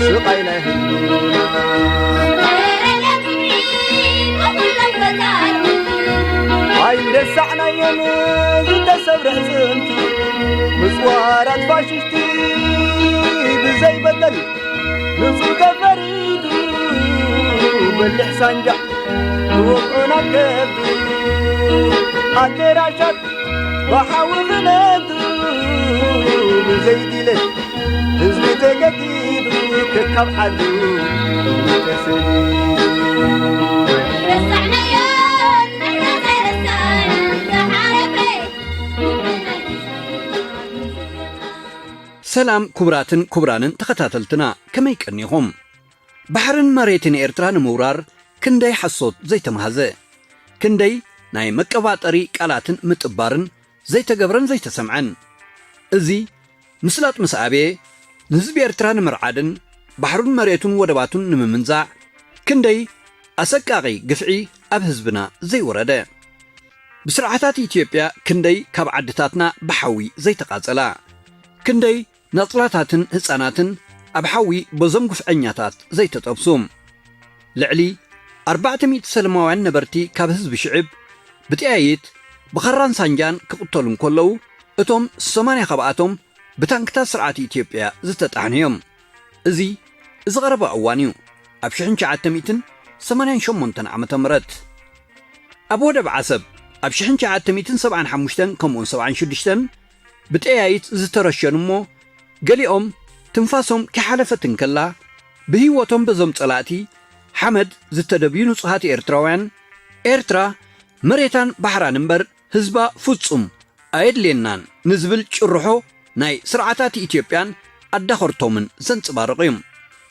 ስቓይ ናይ ህዝብና ኣይረሳዕናዮን ዝተሰብረ ኣዕጽምቲ፣ ምጽዋራት ፋሽስቲ ብዘይበደል ንጹር ተፈሪዱ፣ በሊሕ ሳንጃ ክወቕዑ ናብ ከብዱ፣ ኣደራሻት ብሓዊ ክነዱ፣ ብዘይ ድሌት ህዝቢ ተገዲዱ፣ ከካብ ዓዱ ተሰዲዱ። ሰላም ክቡራትን ክቡራንን ተኸታተልትና፣ ከመይ ቀኒኹም? ባሕርን መሬትን ኤርትራ ንምውራር ክንደይ ሓሶት ዘይተማህዘ፣ ክንደይ ናይ መቀባጠሪ ቃላትን ምጥባርን ዘይተገብረን ዘይተሰምዐን። እዚ ምስላጥ ምስ ኣበየ፣ ንህዝቢ ኤርትራ ንምርዓድን ባሕሩን መሬቱን ወደባቱን ንምምንዛዕ ክንደይ ኣሰቃቒ ግፍዒ ኣብ ህዝብና ዘይወረደ። ብስርዓታት ኢትዮጵያ ክንደይ ካብ ዓድታትና ብሓዊ ዘይተቓጸላ፣ ክንደይ ናጽላታትን ህጻናትን ኣብ ሓዊ በዞም ግፍዐኛታት ዘይተጠብሱ። ልዕሊ ኣርባዕተ ሚእቲ ሰላማውያን ነበርቲ ካብ ህዝቢ ሽዕብ ብጥያይት፣ ብኻራን ሳንጃን ክቕተሉ እንከለዉ፣ እቶም ሰማንያ ካብኣቶም ብታንክታት ስርዓት ኢትዮጵያ ዝተጣሕኑ እዮም። እዚ፣ እዚ ቀረባ እዋን እዩ፣ ኣብ ሽሕን ትሽዓተ ሚእትን ሰማንያን ሸሞንተን ዓመተ ምህረት። ኣብ ወደብ ዓሰብ፣ ኣብ ሽሕን ትሽዓተ ሚእትን ሰብዓን ሓሙሽተን ከምኡውን ሰብዓን ሽዱሽተን ብጠያይት ዝተረሸኑ እሞ፣ ገሊኦም ትንፋሶም ከይሓለፈት እንከላ፣ ብህይወቶም በዞም ጸላእቲ ሓመድ ዝተደብዩ ንጹሃት ኤርትራውያን፣ ኤርትራ መሬታን ባሕራን እምበር ህዝባ ፍጹም ኣየድልየናን ንዝብል ጭርሖ ናይ ስርዓታት ኢትዮጵያን ኣዳኸርቶምን ዘንጸባርቕ እዩ።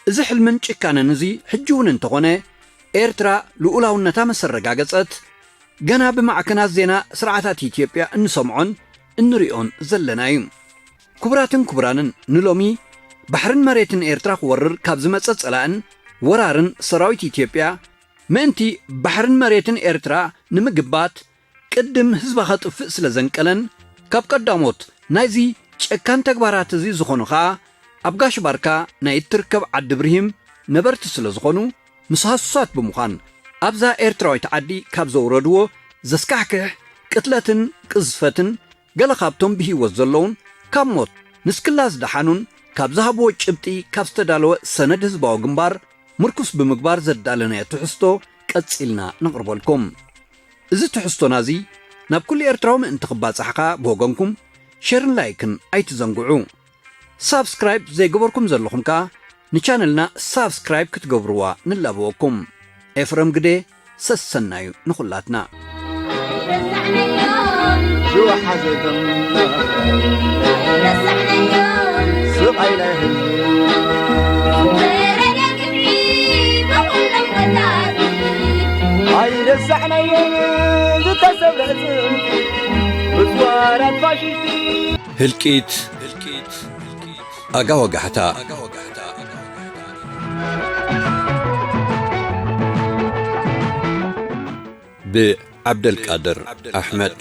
እዚ ሕልምን ጭካነን እዚ ሕጂ እውን እንተኾነ፣ ኤርትራ ልኡላውነታ መሰረጋገጸት፣ ገና ብማዕከናት ዜና ስርዓታት ኢትዮጵያ እንሰምዖን እንሪኦን ዘለና እዩ። ክቡራትን ክቡራንን፣ ንሎሚ ባሕርን መሬትን ኤርትራ ክወርር ካብ ዝመጸ ጸላእን ወራርን ሰራዊት ኢትዮጵያ፣ ምእንቲ ባሕርን መሬትን ኤርትራ ንምግባት ቅድም ህዝባ ከጥፍእ ስለ ዘንቀለን፣ ካብ ቀዳሞት ናይዚ ጨካን ተግባራት እዚ ዝኾኑ ኸኣ፣ ኣብ ጋሽ ባርካ ናይ እትርከብ ዓዲ ብርሂም ነበርቲ ስለ ዝኾኑ፣ ምስ ሃሱሳት ብምዃን ኣብዛ ኤርትራዊት ዓዲ ካብ ዘውረድዎ ዘስካሕክሕ ቅትለትን ቅዝፈትን፣ ገለ ካብቶም ብህይወት ዘለዉን ካብ ሞት ንስክላ ዝደሓኑን ካብ ዝሃብዎ ጭብጢ ካብ ዝተዳለወ ሰነድ ህዝባዊ ግንባር ምርኩስ ብምግባር ዘዳለናዮ ትሕዝቶ ቀጺልና ነቕርበልኩም። እዚ ትሕዝቶና እዚ ናብ ኩሉ ኤርትራዊ ምእንቲ ክባጻሕ ከኣ ብወገንኩም ሸርን ላይክን ኣይትዘንግዑ። ሳብስክራይብ ዘይገበርኩም ዘለኹም ከኣ ንቻነልና ሳብስክራይብ ክትገብርዋ ንላበወኩም። ኤፍረም ግደ፣ ሰሰናዩ ንኹላትና። ሽዋ ሓዘቶም ስቓይ ናይ ህዝቢ ኣይረሳዕናዮን ዝተሰብረ ጽምዲ ብጽዋራት ፋሽስቲ። ህልቂት፣ ኣጋ ወጋሕታ። ብዓብደልቃድር ኣሕመድ።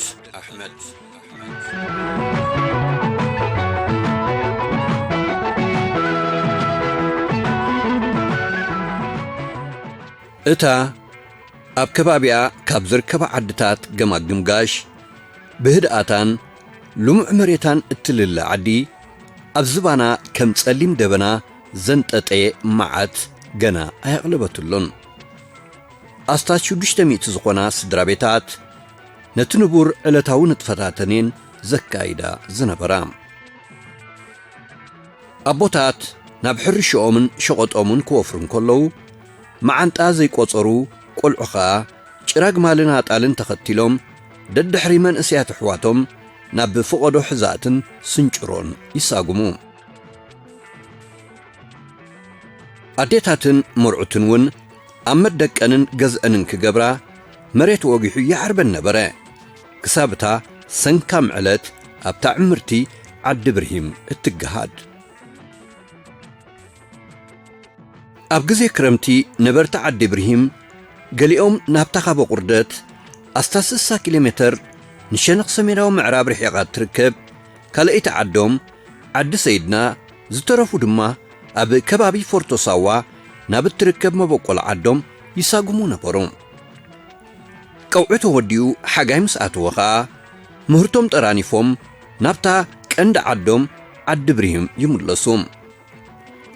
እታ ኣብ ከባቢኣ ካብ ዝርከባ ዓድታት ገማግም ጋሽ፣ ብህድኣታን ልሙዕ መሬታን እትልለ ዓዲ፣ ኣብ ዝባና ከም ጸሊም ደበና ዘንጠጠየ መዓት ገና ኣየቕለበትሉን። ኣስታት ሽዱሽተ ሚእቲ ዝኾና ስድራ ቤታት ነቲ ንቡር ዕለታዊ ንጥፈታተን እየን ዘካይዳ ዝነበራ። ኣቦታት ናብ ሕርሽኦምን ሸቐጦምን ክወፍሩ እንከለዉ፣ መዓንጣ ዘይቆጸሩ ቆልዑ ኸኣ ጭራ ግማልን ኣጣልን ተኸቲሎም ደድሕሪ መንእሰያት ኣሕዋቶም ናብ ፍቐዶ ሕዛእትን ስንጭሮን ይሳጉሙ። ኣዴታትን መርዑትን እውን ኣብ መደቀንን ገዝአንን ክገብራ መሬት ወጊሑ ይዓርበን ነበረ። ክሳብ እታ ሰንካም ዕለት ኣብታ ዕምርቲ ዓዲ ብርሂም እትገሃድ። ኣብ ግዜ ክረምቲ ነበርቲ ዓዲ ብርሂም ገሊኦም ናብታ ካብ ኣቑርደት ኣስታት ስሳ ኪሎ ሜተር ንሸነኽ ሰሜናዊ ምዕራብ ርሒቓ እትርከብ ካልኣይቲ ዓዶም ዓዲ ሰይድና፣ ዝተረፉ ድማ ኣብ ከባቢ ፎርቶ ሳዋ ናብ እትርከብ መበቆል ዓዶም ይሳጉሙ ነበሩ። ቀውዒ ተወዲኡ ሓጋይ ምስ ኣተወ ኸኣ፣ ምህርቶም ጠራኒፎም ናብታ ቀንዲ ዓዶም ዓዲ ብርሂም ይምለሱ።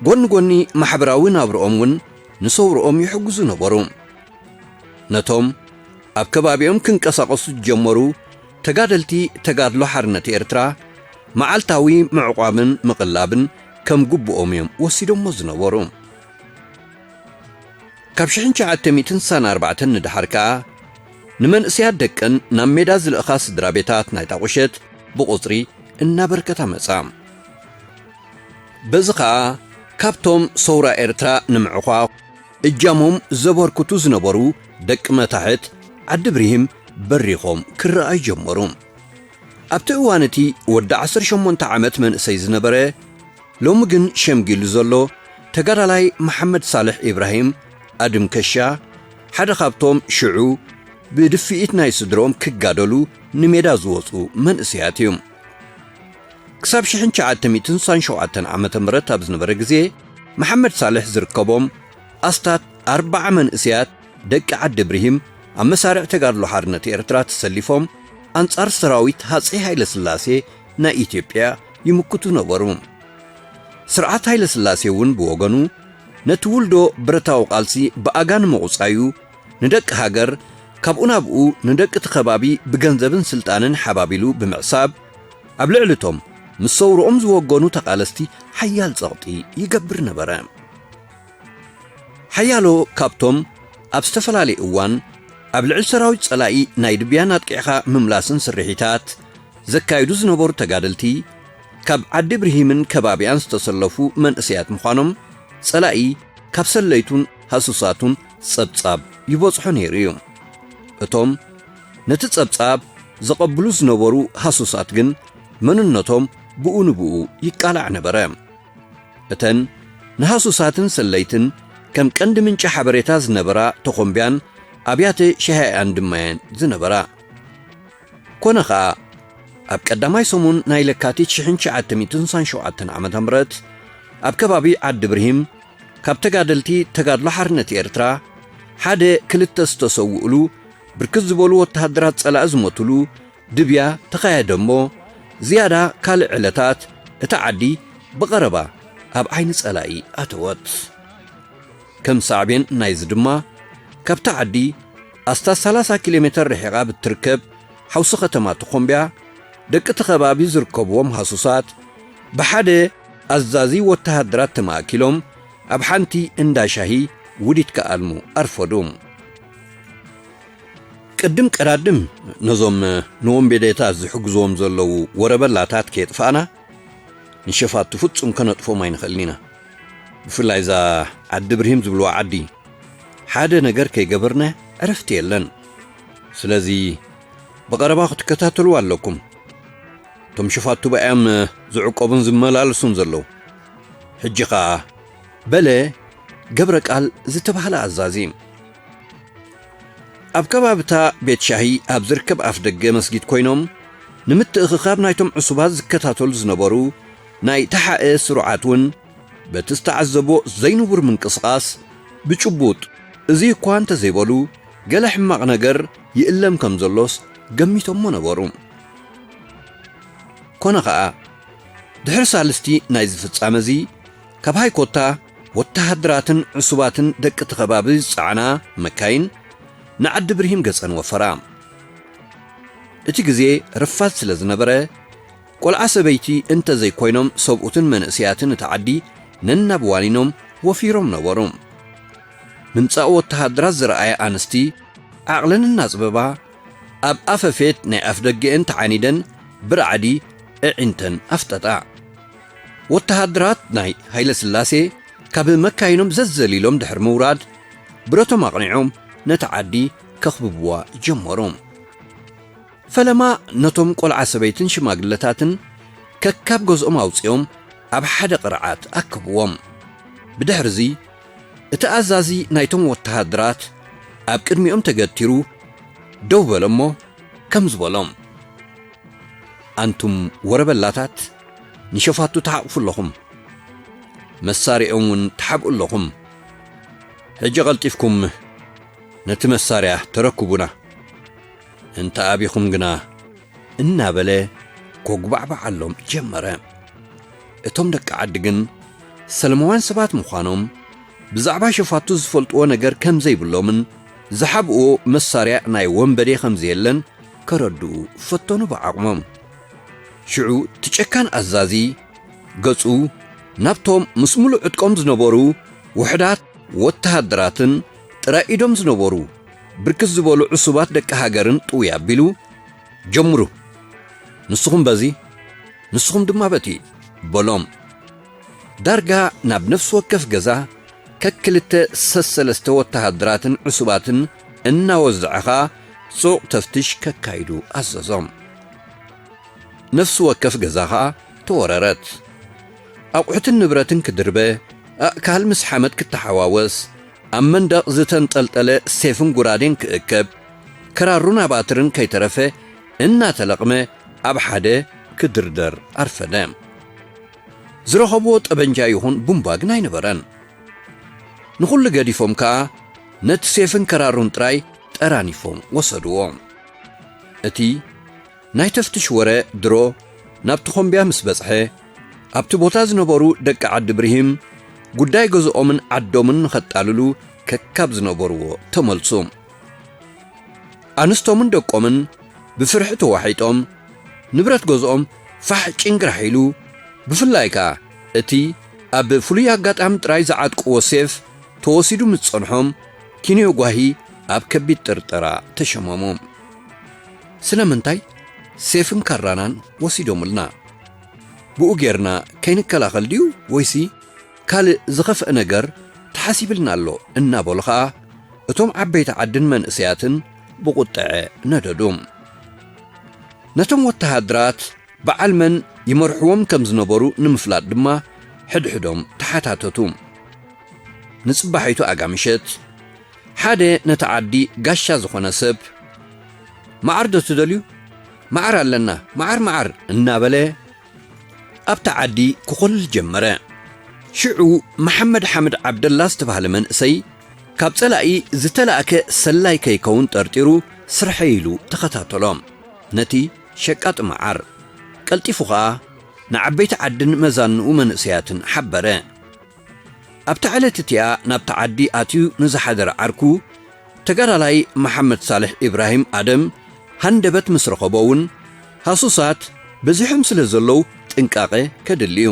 ጎኒ ጎኒ ማሕበራዊ ናብርኦም እውን ንሰውርኦም ይሕግዙ ነበሩ። ነቶም ኣብ ከባቢኦም ክንቀሳቐሱ ዝጀመሩ ተጋደልቲ ተጋድሎ ሓርነት ኤርትራ፣ መዓልታዊ ምዕቋብን ምቕላብን ከም ግቡኦም እዮም ወሲዶሞ ዝነበሩ። ካብ ሽሕን ትሽዓተ ሚእትን ስሳን ኣርባዕተን ንደሓር ከኣ፣ ንመንእሰያት ደቀን ናብ ሜዳ ዝልእኻ ስድራ ቤታት ናይታ ቁሸት ብቑጽሪ እናበርከታ መጻ። በዚ ኸኣ፣ ካብቶም ሰውራ ኤርትራ ንምዕኳ እጃሞም ዘበርክቱ ዝነበሩ ደቂ መታሕት ዓዲ ብርሂም በሪኾም ክረኣዩ ጀመሩ። ኣብቲ እዋን እቲ ወዲ ዓሰርተ ሸሞንተ ዓመት መንእሰይ ዝነበረ፣ ሎሚ ግን ሸምጊሉ ዘሎ ተጋዳላይ መሓመድ ሳልሕ ኢብራሂም ኣድም ከሻ፣ ሓደ ካብቶም ሽዑ ብድፍኢት ናይ ስድርኦም ክጋደሉ ንሜዳ ዝወጹ መንእሰያት እዩ። ክሳብ ሽሕን ትሽዓተ ሚእትን ስሳን ሸውዓተን ዓመተ ምህረት ኣብ ዝነበረ ግዜ፣ መሓመድ ሳልሕ ዝርከቦም ኣስታት ኣርብዓ መንእሰያት ደቂ ዓዲ ብርሂም ኣብ መሳርዕ ተጋድሎ ሓርነት ኤርትራ ተሰሊፎም ኣንጻር ሰራዊት ሃጸይ ሃይለ ስላሴ ናይ ኢትዮጵያ ይምክቱ ነበሩ። ስርዓት ሃይለ ስላሴ እውን ብወገኑ ነቲ ውልዶ ብረታዊ ቃልሲ ብኣጋ ንምቑጻዩ ንደቂ ሃገር ካብኡ ናብኡ ንደቂ እቲ ከባቢ ብገንዘብን ስልጣንን ሓባቢሉ ብምዕሳብ ኣብ ልዕሊ እቶም ምስ ሰውርኦም ዝወገኑ ተቓለስቲ ሓያል ጸቕጢ ይገብር ነበረ። ሓያሎ ካብቶም ኣብ ዝተፈላለየ እዋን ኣብ ልዕሊ ሰራዊት ጸላኢ ናይ ድብያን ኣጥቂዕኻ ምምላስን ስርሒታት ዘካይዱ ዝነበሩ ተጋደልቲ፣ ካብ ዓዲ ብርሂምን ከባቢኣን ዝተሰለፉ መንእሰያት ምዃኖም ጸላኢ ካብ ሰለይቱን ሃሱሳቱን ጸብጻብ ይበጽሖ ነይሩ እዩ። እቶም ነቲ ጸብጻብ ዘቐብሉ ዝነበሩ ሃሱሳት ግን መንነቶም ብኡ ንብኡ ይቃላዕ ነበረ። እተን ንሃሱሳትን ሰለይትን ከም ቀንዲ ምንጪ ሓበሬታ ዝነበራ ተኾምብያን ኣብያተ ሸሃይኣን ድማ እየን ዝነበራ። ኮነ ኸኣ፣ ኣብ ቀዳማይ ሰሙን ናይ ለካቲት ሽሕን ትሽዓተ ሚእትን ስሳን ሸውዓተን ዓመተ ምህረት ኣብ ከባቢ ዓዲ ብርሂም ካብ ተጋደልቲ ተጋድሎ ሓርነት ኤርትራ ሓደ ክልተ ዝተሰውእሉ ብርክት ዝበሉ ወተሃደራት ጸላኢ ዝሞትሉ ድብያ ተኻየደ እሞ፣ ዝያዳ ካልእ ዕለታት እታ ዓዲ ብቐረባ ኣብ ዓይኒ ጸላኢ ኣተወት። ከም ሳዕቤን ናይዚ ድማ፣ ካብታ ዓዲ ኣስታት ሰላሳ ኪሎ ሜተር ርሒቓ ብትርከብ ሓውሲ ከተማ ተኾምብያ፣ ደቂ እቲ ከባቢ ዝርከብዎም ሃሱሳት፣ ብሓደ ኣዛዚ ወተሃደራት ተማእኪሎም፣ ኣብ ሓንቲ እንዳ ሻሂ ውዲት ክኣልሙ ኣርፈዱ። ቅድም ቀዳድም ነዞም ንወንበዴታት ዝሕግዝዎም ዘለዉ ወረበላታት ከየጥፋእና፣ ንሸፋቱ ፍጹም ከነጥፍኦም ኣይንኽእልን ኢና። ብፍላይ እዛ ዓዲ ብርሂም ዝብልዋ ዓዲ፣ ሓደ ነገር ከይገበርና ዕረፍቲ የለን። ስለዚ ብቐረባ ክትከታተልዋ ኣለኩም። እቶም ሸፋቱ ብኣዮም ዝዕቆቡን ዝመላለሱን ዘለዉ። ሕጂ ኸኣ በለ ገብረ ቃል ዝተባህለ ኣዛዚ። ኣብ ከባብታ ቤት ሻሂ ኣብ ዝርከብ ኣፍደገ መስጊድ ኮይኖም፣ ንምትእኽኻብ ናይቶም ዕሱባት ዝከታተሉ ዝነበሩ ናይ ተሓኤ ስሩዓት እውን፣ በቲ ዝተዓዘቦ ዘይንቡር ምንቅስቓስ፣ ብጭቡጥ፣ እዚ እኳ እንተዘይበሉ፣ ገለ ሕማቕ ነገር ይእለም ከም ዘሎስ ገሚቶሞ ነበሩ። ኮነ ኸኣ፣ ድሕሪ ሳልስቲ ናይዚ ፍጻመ እዚ፣ ካብ ሃይኮታ ወተሃደራትን ዕሱባትን ደቂ እቲ ከባቢ ዝጸዓና መካይን ንዓዲ ብርሂም ገጸን ወፈራ። እቲ ግዜ ረፋድ ስለ ዝነበረ፣ ቆልዓ ሰበይቲ እንተ ዘይኮይኖም ሰብኡትን መንእሰያትን እቲ ዓዲ ነናብ ዋኒኖም ወፊሮም ነበሩ። ምምጻእ ወተሃደራት ዝረኣያ ኣንስቲ ዓቕለን እናጽበባ፣ ኣብ ኣፈፌት ናይ ኣፍደገአን ተዓኒደን ብራዕዲ ኣዒንተን ኣፍጠጣ። ወተሃደራት ናይ ሃይለ ስላሴ ካብ መካይኖም ዘዘሊሎም ድሕሪ ምውራድ፣ ብረቶም ኣቕኒዖም ነታ ዓዲ ከኽብብዋ ጀመሩ። ፈለማ ነቶም ቆልዓ ሰበይትን ሽማግለታትን ከካብ ገዝኦም ኣውጺኦም ኣብ ሓደ ቅርዓት ኣከብዎም። ብድሕርዚ እቲ ኣዛዚ ናይቶም ወተሃደራት ኣብ ቅድሚኦም ተገቲሩ ደው በለ እሞ ከምዚ በሎም፣ ኣንቱም ወረበላታት፣ ንሸፋቱ ትሓቕፉ ኣለኹም፣ መሳርያኦም እውን ትሓብኡ ኣለኹም። ሕጂ ቀልጢፍኩም ነቲ መሳርያ ተረክቡና፣ እንተ ኣቢኹም ግና፣ እናበለ ኮጉባዕባዓሎም ጀመረ። እቶም ደቂ ዓዲ ግን ሰለማውያን ሰባት ምዃኖም ብዛዕባ ሸፋቱ ዝፈልጥዎ ነገር ከም ዘይብሎምን ዝሓብእዎ መሳርያ ናይ ወንበዴ ከም ዘየለን ከረድኡ ፈተኑ ብዓቕሞም። ሽዑ እቲ ጨካን ኣዛዚ ገጹ ናብቶም ምስ ሙሉእ ዕጥቆም ዝነበሩ ውሕዳት ወተሃደራትን ጥራይ ኢዶም ዝነበሩ ብርክት ዝበሉ ዕሱባት ደቂ ሃገርን ጥውይ ኣቢሉ፣ "ጀምሩ! ንስኹም በዚ፣ ንስኹም ድማ በቲ!" በሎም። ዳርጋ ናብ ነፍሲ ወከፍ ገዛ ከክልተ ሰሰለስተ ወተሃደራትን ዕሱባትን እናወዝዐ ኸኣ ጽዑቕ ተፍትሽ ከካይዱ ኣዘዞም። ነፍሲ ወከፍ ገዛ ኸኣ ተወረረት። ኣቑሑትን ንብረትን ክድርበ፣ ኣእካል ምስ ሓመድ ክተሓዋወስ፣ ኣብ መንደቕ ዝተንጠልጠለ ሴፍን ጉራዴን ክእከብ፣ ከራሩን ኣባትርን ከይተረፈ እናተለቕመ ኣብ ሓደ ክድርደር ኣርፈደ። ዝረኸብዎ ጠበንጃ ይኹን ቡምባ ግን ኣይነበረን። ንኹሉ ገዲፎም ከኣ ነቲ ሴፍን ከራሩን ጥራይ ጠራኒፎም ወሰድዎ። እቲ ናይ ተፍትሽ ወረ ድሮ ናብ ተኾምብያ ምስ በጽሐ፣ ኣብቲ ቦታ ዝነበሩ ደቂ ዓዲ ብርሂም ጉዳይ ገዝኦምን ዓዶምን ንኸጣልሉ ከካብ ዝነበርዎ ተመልሱ። ኣንስቶምን ደቆምን ብፍርሒ ተዋሒጦም፣ ንብረት ገዝኦም ፋሕ ጭንግራሕ ኢሉ፣ ብፍላይ ከኣ እቲ ኣብ ፍሉይ ኣጋጣሚ ጥራይ ዝዓጥቅዎ ሴፍ ተወሲዱ ምስ ጸንሖም፣ ኪንዮ ጓሂ ኣብ ከቢድ ጥርጠራ ተሸመሙ። ስለምንታይ ሴፍን ካራናን ወሲዶምልና? ብኡ ጌርና ከይንከላኸል ድዩ ወይሲ ካልእ ዝኸፍአ ነገር ተሓሲብልና ኣሎ? እናበሉ ኸኣ እቶም ዓበይቲ ዓድን መንእሰያትን ብቑጥዐ ነደዱ። ነቶም ወተሃደራት በዓል መን ይመርሕዎም ከም ዝነበሩ ንምፍላጥ ድማ ሕድሕዶም ተሓታተቱ። ንጽባሒቱ ኣጋ ምሸት፣ ሓደ ነቲ ዓዲ ጋሻ ዝኾነ ሰብ፣ "መዓር ዶ ትደልዩ? መዓር ኣለና፣ መዓር፣ መዓር!" እናበለ ኣብቲ ዓዲ ክኾልል ጀመረ። ሽዑ መሓመድ ሓምድ ዓብደላ ዝተባህለ መንእሰይ፣ ካብ ጸላኢ ዝተላእከ ሰላይ ከይከውን ጠርጢሩ፣ ስርሐይ ኢሉ ተኸታተሎ። ነቲ ሸቃጢ መዓር ቀልጢፉ ኸኣ ንዓበይቲ ዓድን መዛንኡ መንእሰያትን ሓበረ። ኣብታ ዕለት እቲኣ ናብታ ዓዲ ኣትዩ ንዝሓደረ ዓርኩ ተጋዳላይ መሓመድ ሳልሕ ኢብራሂም ኣደም ሃንደበት ምስ ረኸቦ እውን፣ ሃሱሳት በዚሖም ስለ ዘለዉ ጥንቃቐ ከድሊ እዩ።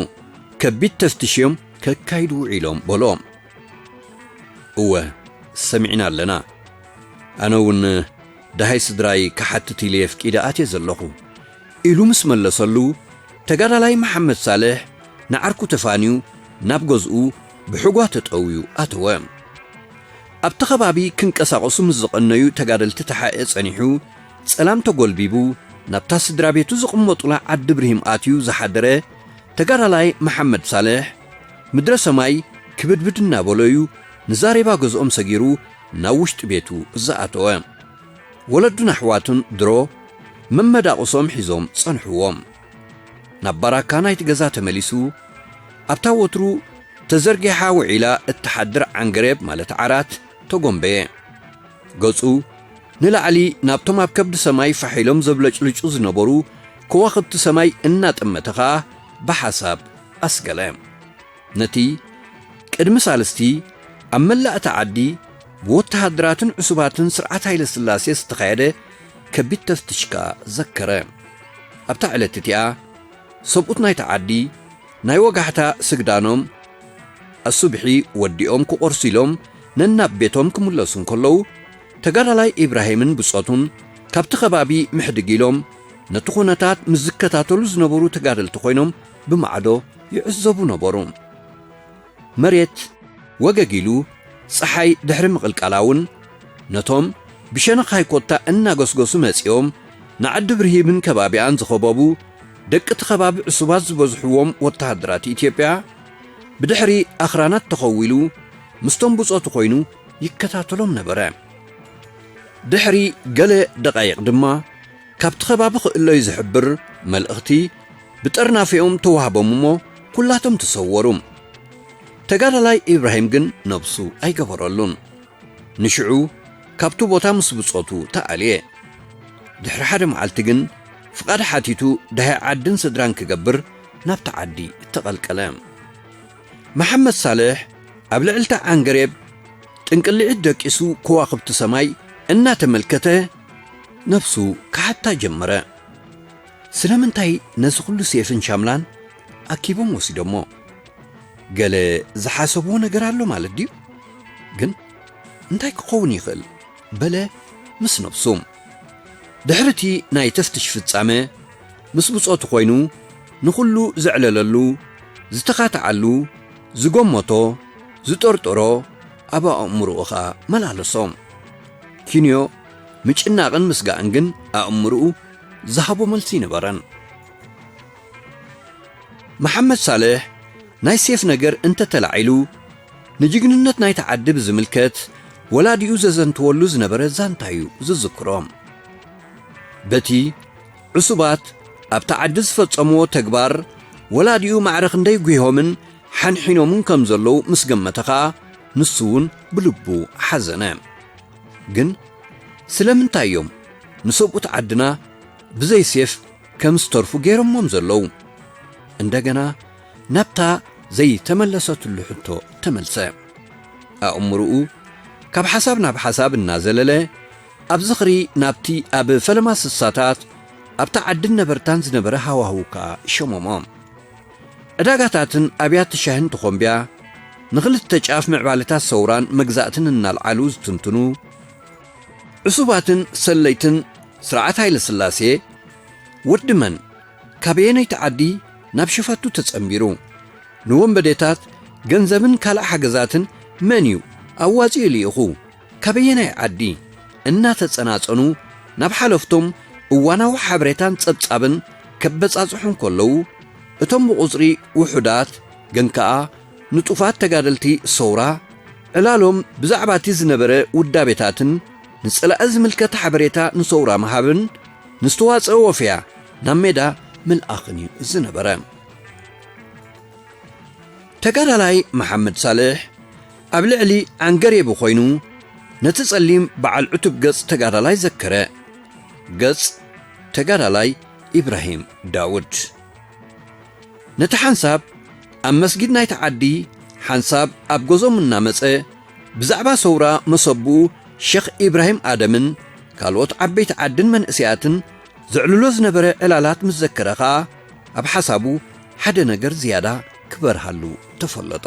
ከቢድ ተፍትሽ እዮም ከካይዱ ውዒሎም በሎ። "እወ፣ ሰሚዕና ኣለና። ኣነ እውን ደሃይ ስድራይ ክሓትት ኢለ ኣፍቂደ ኣትየ ዘለኹ" ኢሉ ምስ መለሰሉ፣ ተጋዳላይ መሓመድ ሳልሕ ንዓርኩ ተፋንዩ ናብ ገዝኡ ብሕጓ ተጠውዩ ኣተወ። ኣብቲ ከባቢ ክንቀሳቐሱ ምስ ዝቐነዩ ተጋደልቲ ተሓኤ ጸኒሑ፣ ጸላም ተጎልቢቡ፣ ናብታ ስድራ ቤቱ ዝቕመጡላ ዓዲ ብርሂም ኣትዩ ዝሓደረ ተጋዳላይ መሓመድ ሳልሕ፣ ምድረ ሰማይ ክብድብድ እናበሎ እዩ ንዛሬባ ገዝኦም ሰጊሩ ናብ ውሽጢ ቤቱ ዝኣተወ። ወለዱን ኣሕዋቱን ድሮ መመዳቕሶም ሒዞም ጸንሕዎም። ናብ ባራካ ናይቲ ገዛ ተመሊሱ፣ ኣብታ ወትሩ ተዘርጊሓ ውዒላ እትሓድር ዓንገሬብ ማለት ዓራት ተጎንበየ። ገጹ ንላዕሊ ናብቶም ኣብ ከብዲ ሰማይ ፋሕ ኢሎም ዘብለጭልጩ ዝነበሩ ከዋኽብቲ ሰማይ እናጠመተ ኸኣ ብሓሳብ ኣስገለ። ነቲ ቅድሚ ሳልስቲ ኣብ መላእ እታ ዓዲ ብወተሃደራትን ዕሱባትን ስርዓት ሃይለ ስላሴ ዝተኻየደ ከቢድ ተፍትሽ ከኣ ዘከረ። ኣብታ ዕለት እቲኣ ሰብኡት ናይታ ዓዲ ናይ ወጋሕታ ስግዳኖም ኣሱብሒ ወዲኦም ክቖርሱ ኢሎም ነናብ ቤቶም ክምለሱ እንከለዉ፣ ተጋዳላይ ኢብራሂምን ብጾቱን ካብቲ ከባቢ ምሕድግ ኢሎም ነቲ ኩነታት ምስ ዝከታተሉ ዝነበሩ ተጋደልቲ ኮይኖም ብማዕዶ ይዕዘቡ ነበሩ። መሬት ወገግ ኢሉ ጸሓይ ድሕሪ ምቕልቃላ እውን ነቶም ብሸነኽ ሃይኮታ እናገስገሱ መጺኦም ንዓዲ ብርሂምን ከባቢኣን ዝኸበቡ ደቂ እቲ ከባቢ ዕሱባት ዝበዝሕዎም ወተሃደራት ኢትዮጵያ ብድሕሪ ኣኽራናት ተኸዊሉ ምስቶም ብጾቱ ኮይኑ ይከታተሎም ነበረ። ድሕሪ ገለ ደቓይቕ ድማ ካብቲ ከባቢ ክእለዩ ዝሕብር መልእኽቲ ብጠርናፊኦም ተዋህቦም እሞ ኩላቶም ተሰወሩ። ተጋዳላይ ኢብራሂም ግን ነብሱ ኣይገበረሉን። ንሽዑ ካብቲ ቦታ ምስ ብጾቱ ተኣልየ። ድሕሪ ሓደ መዓልቲ ግን ፍቓድ ሓቲቱ ደሃይ ዓድን ስድራን ክገብር ናብቲ ዓዲ እተቐልቀለ። መሓመድ ሳልሕ ኣብ ልዕልታ ዓንገሬብ ጥንቅልዒት ደቂሱ ከዋኽብቲ ሰማይ እናተመልከተ ነብሱ ክሓታ ጀመረ። ስለምንታይ ነዚ ኩሉ ሴፍን ሻምላን ኣኪቦም ወሲዶሞ? ገለ ዝሓሰብዎ ነገር ኣሎ ማለት ድዩ? ግን እንታይ ክኸውን ይኽእል? በለ ምስ ነብሱ። ድሕሪ እቲ ናይ ተፍትሽ ፍጻመ ምስ ብጾቱ ኮይኑ ንኹሉ ዘዕለለሉ፣ ዝተኻትዓሉ፣ ዝገመቶ፣ ዝጠርጠሮ ኣብ ኣእምሮኡ ኸኣ መላለሶ። ኪንዮ ምጭናቕን ምስጋእን ግን ኣእምሮኡ ዝሃቦ መልሲ ኣይነበረን። መሓመድ ሳልሕ ናይ ሴፍ ነገር እንተተላዒሉ፣ ንጅግንነት ናይታ ዓዲ ብዝምልከት ወላዲኡ ዘዘንትወሉ ዝነበረ ዛንታ እዩ ዝዝክሮ። በቲ ዕሱባት ኣብታ ዓዲ ዝፈጸምዎ ተግባር ወላዲኡ ማዕረ ክንደይ ጒሆምን ሓንሒኖምን ከም ዘለዉ ምስ ገመተ ኸኣ፣ ንሱ እውን ብልቡ ሓዘነ። ግን ስለምንታይ እዮም ንሰብኡት ዓድና ብዘይ ሴፍ ከም ዝተርፉ ገይሮሞም ዘለዉ? እንደገና ናብታ ዘይተመለሰትሉ ሕቶ ተመልሰ። ኣእምሮኡ ካብ ሓሳብ ናብ ሓሳብ እናዘለለ፣ ኣብ ዝኽሪ ናብቲ ኣብ ፈለማ ስሳታት ኣብታ ዓድን ነበርታን ዝነበረ ሃዋህው ከኣ ሸመሞ። ዕዳጋታትን ኣብያተ ሻሂን ተኾምብያ፣ ንኽልተ ጫፍ ምዕባለታት ሰውራን መግዛእትን እናልዓሉ ዝትንትኑ ዕሱባትን ሰለይትን ስርዓት ሃይለ ስላሴ፣ ወዲ መን፣ ካበየነይቲ ዓዲ ናብ ሽፈቱ ተጸንቢሩ፣ ንወንበዴታት ገንዘብን ካልእ ሓገዛትን መን እዩ ኣዋጺኡ ልኢኹ፣ ካበየናይ ዓዲ እናተጸናጸኑ ናብ ሓለፍቶም እዋናዊ ሓበሬታን ጸብጻብን ከበጻጽሑ እንከለዉ፣ እቶም ብቑጽሪ ውሑዳት ግን ከኣ ንጡፋት ተጋደልቲ ሰውራ፣ ዕላሎም ብዛዕባ እቲ ዝነበረ ውዳቤታትን ንጸላኢ ዝምልከት ሓበሬታ ንሰውራ ምሃብን ንዝተዋጽአ ወፍያ ናብ ሜዳ ምልኣኽን እዩ ዝነበረ። ተጋዳላይ መሓመድ ሳልሕ ኣብ ልዕሊ ዓንገሬብ ኮይኑ ነቲ ጸሊም በዓል ዕቱብ ገጽ ተጋዳላይ ዘከረ። ገጽ ተጋዳላይ ኢብራሂም ዳውድ። ነቲ ሓንሳብ ኣብ መስጊድ ናይቲ ዓዲ፣ ሓንሳብ ኣብ ገዞም እናመጸ ብዛዕባ ሰውራ መሰብኡ ሸኽ ኢብራሂም ኣደምን ካልኦት ዓበይቲ ዓድን መንእሰያትን ዘዕልሎ ዝነበረ ዕላላት ምስ ዘከረ ኸኣ፣ ኣብ ሓሳቡ ሓደ ነገር ዝያዳ ክበርሃሉ ተፈለጦ።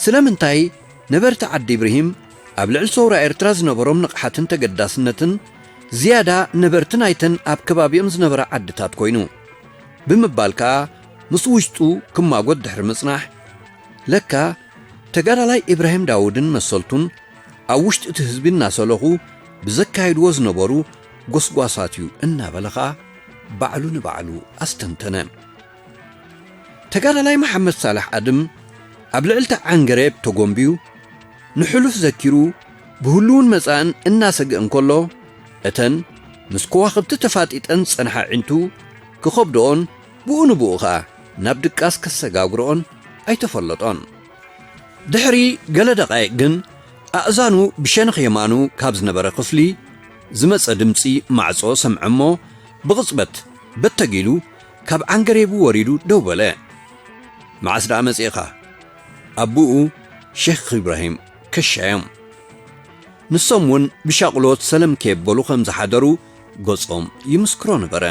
ስለምንታይ ነበርቲ ዓዲ ኢብራሂም ኣብ ልዕሊ ሰውራ ኤርትራ ዝነበሮም ንቕሓትን ተገዳስነትን ዝያዳ ነበርቲ ናይተን ኣብ ከባቢኦም ዝነበራ ዓድታት ኮይኑ? ብምባል ከኣ ምስ ውሽጡ ክማጎት ድሕሪ ምጽናሕ፣ ለካ ተጋዳላይ ኢብራሂም ዳውድን መሰልቱን ኣብ ውሽጢ እቲ ህዝቢ እናሰለኹ ብዘካይድዎ ዝነበሩ ጎስጓሳት እዩ እናበለ ኸኣ ባዕሉ ንባዕሉ ኣስተንተነ። ተጋዳላይ መሓመድ ሳልሕ ኣድም ኣብ ልዕልቲ ዓንገሬብ ተጎንብዩ ንሕሉፍ ዘኪሩ ብህሉውን መጻእን እናሰግአ እንከሎ፣ እተን ምስ ከዋኽብቲ ተፋጢጠን ዝጸንሓ ኣዒንቱ ክኸብድኦን ብኡ ንብኡ ኸኣ ናብ ድቃስ ከሰጋግርኦን ኣይተፈለጦን። ድሕሪ ገለ ደቓይቕ ግን ኣእዛኑ ብሸነኽ የማኑ ካብ ዝነበረ ክፍሊ ዝመጸ ድምጺ ማዕጾ ሰምዐ እሞ ብቕጽበት በተግ ኢሉ ካብ ዓንገሬቡ ወሪዱ ደው በለ። መዓስ ደኣ መጺእኻ? ኣቦኡ ሼኽ ኢብራሂም ከሻዮም። ንሶም እውን ብሻቕሎት ሰለም ከየበሉ ከም ዝሓደሩ ገጾም ይምስክሮ ነበረ።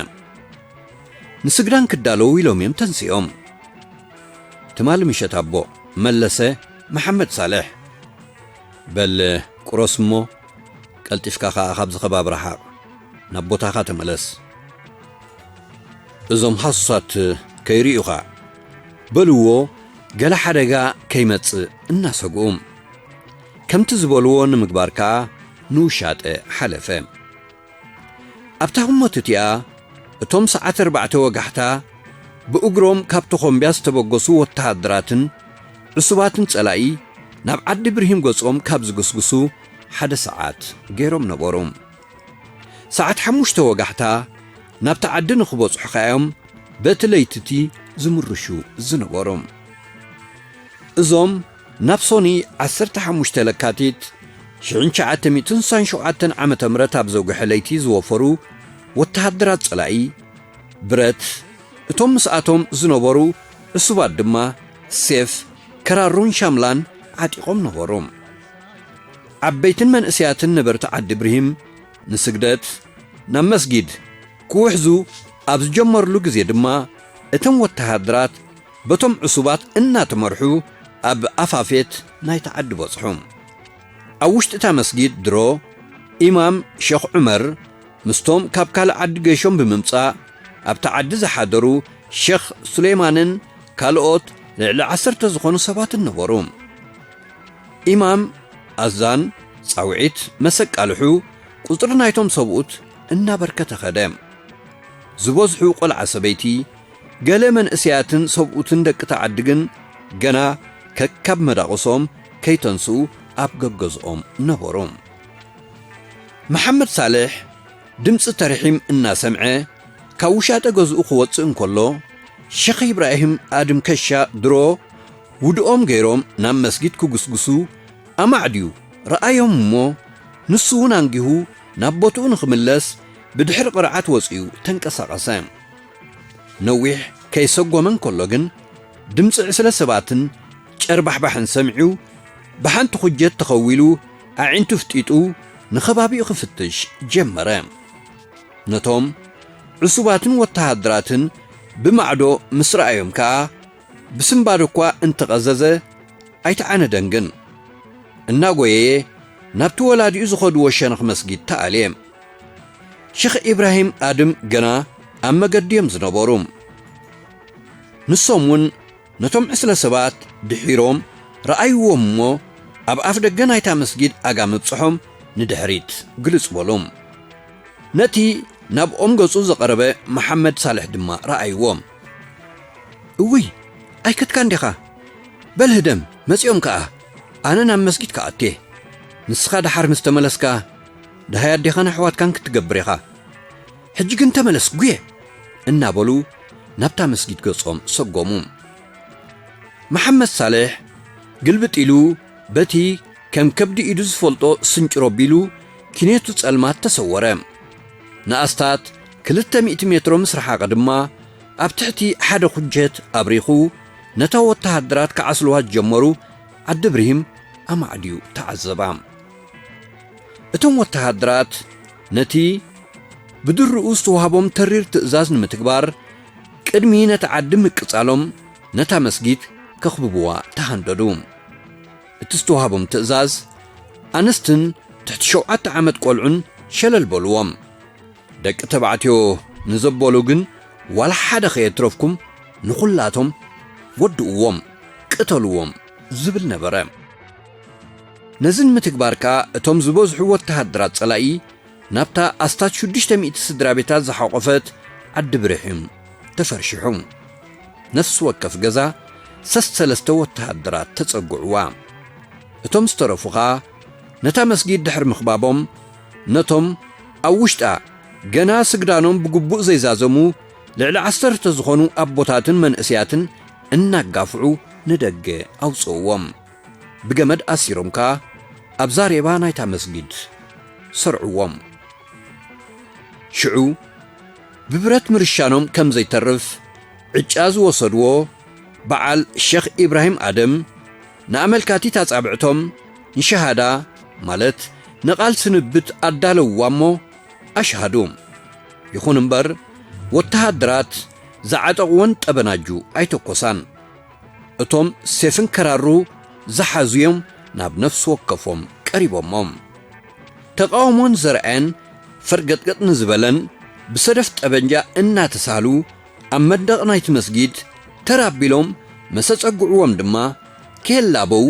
ንስግዳን ክዳለዉ ኢሎም እዮም ተንሲኦም። ትማሊ ምሸት ኣቦ፣ መለሰ መሓመድ ሳልሕ። በል ቁረስ እሞ ቀልጢፍካ ኸኣ ካብዚ ከባቢ ረሓቕ፣ ናብ ቦታኻ ተመለስ። እዞም ሃሱሳት ከይርእዩኻ በልዎ፣ ገለ ሓደጋ ከይመጽእ እናሰግኡ። ከምቲ ዝበልዎ ንምግባር ከኣ ንውሻጠ ሓለፈ። ኣብታ ህሞት እቲኣ እቶም ሰዓት ኣርባዕተ ወጋሕታ ብእግሮም ካብ ተኾምብያ ዝተበገሱ ወተሃደራትን ዕሱባትን ጸላኢ ናብ ዓዲ ብርሂም ገጾም ካብ ዝግስግሱ ሓደ ሰዓት ገይሮም ነበሩ። ሰዓት ሓሙሽተ ወጋሕታ ናብቲ ዓዲ ንኽበጽሑ ከኣዮም በቲ ለይትቲ ዝምርሹ ዝነበሩ። እዞም ናብ ሶኒ ዓሰርተ ሓሙሽተ ለካቲት ሽሕን ትሽዓተ ሚእትን ስሳን ሸውዓተን ዓመተ ምህረት ኣብ ዘውግሐ ለይቲ ዝወፈሩ ወተሃደራት ጸላኢ፣ ብረት፣ እቶም ምስኣቶም ዝነበሩ ዕሱባት ድማ ሴፍ፣ ከራሩን ሻምላን ዓጢቖም ነበሩ። ዓበይትን መንእሰያትን ነበርቲ ዓዲ ብርሂም ንስግደት ናብ መስጊድ ክውሕዙ ኣብ ዝጀመርሉ ግዜ ድማ፣ እቶም ወተሃደራት በቶም ዕሱባት እናተመርሑ ኣብ ኣፋፌት ናይታ ዓዲ በጽሑ። ኣብ ውሽጢ እታ መስጊድ ድሮ ኢማም ሸኽ ዑመር ምስቶም ካብ ካልእ ዓዲ ገይሾም ብምምጻእ ኣብታ ዓዲ ዝሓደሩ ሸኽ ሱሌማንን ካልኦት ልዕሊ ዓሰርተ ዝኾኑ ሰባትን ነበሩ። ኢማም ኣዛን ጻውዒት መሰቃልሑ ቁጽሪ ናይቶም ሰብኡት እናበርከተ ኸደ። ዝበዝሑ ቆልዓ ሰበይቲ፣ ገለ መንእሰያትን ሰብኡትን ደቂ ተዓዲ ግን ገና ከካብ መዳቕሶም ከይተንስኡ ኣብ ገገዝኦም ነበሩ። መሓመድ ሳልሕ ድምጺ ተርሒም እናሰምዐ ካብ ውሻጠ ገዝኡ ክወጽእ እንከሎ፣ ሸኽ ኢብራሂም ኣድም ከሻ ድሮ ውድኦም ገይሮም ናብ መስጊድ ክጉስጉሱ ኣማዕድዩ ረኣዮም እሞ፣ ንሱ እውን ኣንጊሁ ናብ ቦትኡ ንኽምለስ ብድሕሪ ቅርዓት ወጺኡ ተንቀሳቐሰ። ነዊሕ ከይሰጎመ እንከሎ ግን፣ ድምጺ ዕስለ ሰባትን ጨርባሕባሕን ሰሚዑ፣ ብሓንቲ ኹጀት ተኸዊሉ፣ ኣዒንቱ ፍጢጡ ንኸባቢኡ ክፍትሽ ጀመረ። ነቶም ዕሱባትን ወተሃደራትን ብማዕዶ ምስ ረኣዮም ከኣ፣ ብስንባድ እኳ እንተቐዘዘ ኣይተዓነደን ግን፣ እናጎየየ ናብቲ ወላዲኡ ዝኸድዎ ሸነኽ መስጊድ ተኣልየ። ሸኽ ኢብራሂም ኣድም ገና ኣብ መገዲ እዮም ዝነበሩ። ንሶም እውን ነቶም ዕስለ ሰባት ድሒሮም ረኣይዎም እሞ፣ ኣብ ኣፍ ደገ ናይታ መስጊድ ኣጋ ምብጽሖም ንድሕሪት ግልጽ በሉ። ነቲ ናብኦም ገጹ ዝቐረበ መሓመድ ሳልሕ ድማ ረኣይዎ። "እውይ፣ ኣይከድካን ዲኻ? በል ህደም፣ መጺኦም ከኣ። ኣነ ናብ መስጊድ ክኣቴ። ንስኻ ደሓር ምስ ተመለስካ፣ ደሃይ ኣዴኻን ኣሕዋትካን ክትገብር ኢኻ። ሕጂ ግን ተመለስ፣ ጉየ!" እናበሉ ናብታ መስጊድ ገጾም ሰጎሙ። መሓመድ ሳልሕ ግልብጥ ኢሉ በቲ ከም ከብዲ ኢዱ ዝፈልጦ ስንጭሮ ኣቢሉ ኪኔቱ ጸልማት ተሰወረ። ንኣስታት ክልተ ሚእቲ ሜትሮ ምስ ረሓቐ ድማ ኣብ ትሕቲ ሓደ ኩጀት ኣብሪኹ ነታ ወተሃደራት ክዓስልዋ ዝጀመሩ ዓዲ ብርሂም ኣማዕድዩ ተዓዘባ። እቶም ወተሃደራት ነቲ ብድርኡ ዝተዋህቦም ተሪር ትእዛዝ ንምትግባር ቅድሚ ነቲ ዓዲ ምቅጻሎም ነታ መስጊድ ከኽብብዋ ተሃንደዱ። እቲ ዝተዋህቦም ትእዛዝ ኣንስትን ትሕቲ ሸውዓተ ዓመት ቆልዑን ሸለል በልዎም። ደቂ ተባዕትዮ ንዘበሉ ግን ዋላ ሓደ ከየትረፍኩም ንኹላቶም ወድእዎም፣ ቅተልዎም ዝብል ነበረ። ነዚ ንምትግባር ከኣ እቶም ዝበዝሑ ወተሃደራት ጸላኢ ናብታ ኣስታት ሽዱሽተ ሚእቲ ስድራ ቤታት ዝሓቖፈት ዓዲ ብርሒም ተፈርሺሑ። ነፍሲ ወከፍ ገዛ ሰሰለስተ ወተሃደራት ተጸግዕዋ። እቶም ዝተረፉ ኸኣ ነታ መስጊድ ድሕሪ ምኽባቦም፣ ነቶም ኣብ ውሽጣ ገና ስግዳኖም ብግቡእ ዘይዛዘሙ ልዕሊ ዓሰርተ ዝኾኑ ኣቦታትን መንእሰያትን እናጋፍዑ ንደገ ኣውጽእዎም። ብገመድ ኣሲሮም ከኣ ኣብ ዛሬባ ናይታ መስጊድ ሰርዕዎም። ሽዑ ብብረት ምርሻኖም ከም ዘይተርፍ ዕጫ ዝወሰድዎ በዓል ሸኽ ኢብራሂም ኣደም ንኣመልካቲት ኣጻብዕቶም ንሸሃዳ፣ ማለት ንቓል ስንብት ኣዳለውዋ እሞ ኣሽሃዱ። ይኹን እምበር፣ ወተሃደራት ዝዓጠቕወን ጠበናጁ ኣይተኮሳን። እቶም ሴፍን ከራሩ ዝሓዙ እዮም ናብ ነፍሲ ወከፎም ቀሪቦሞም። ተቃውሞን ዘርኣየን ፈርገጥገጥ ንዝበለን ብሰደፍ ጠበንጃ እናተሳሉ ኣብ መንደቕ ናይቲ መስጊድ ተር ኣቢሎም መሰጸግዕዎም ድማ ከየላበዉ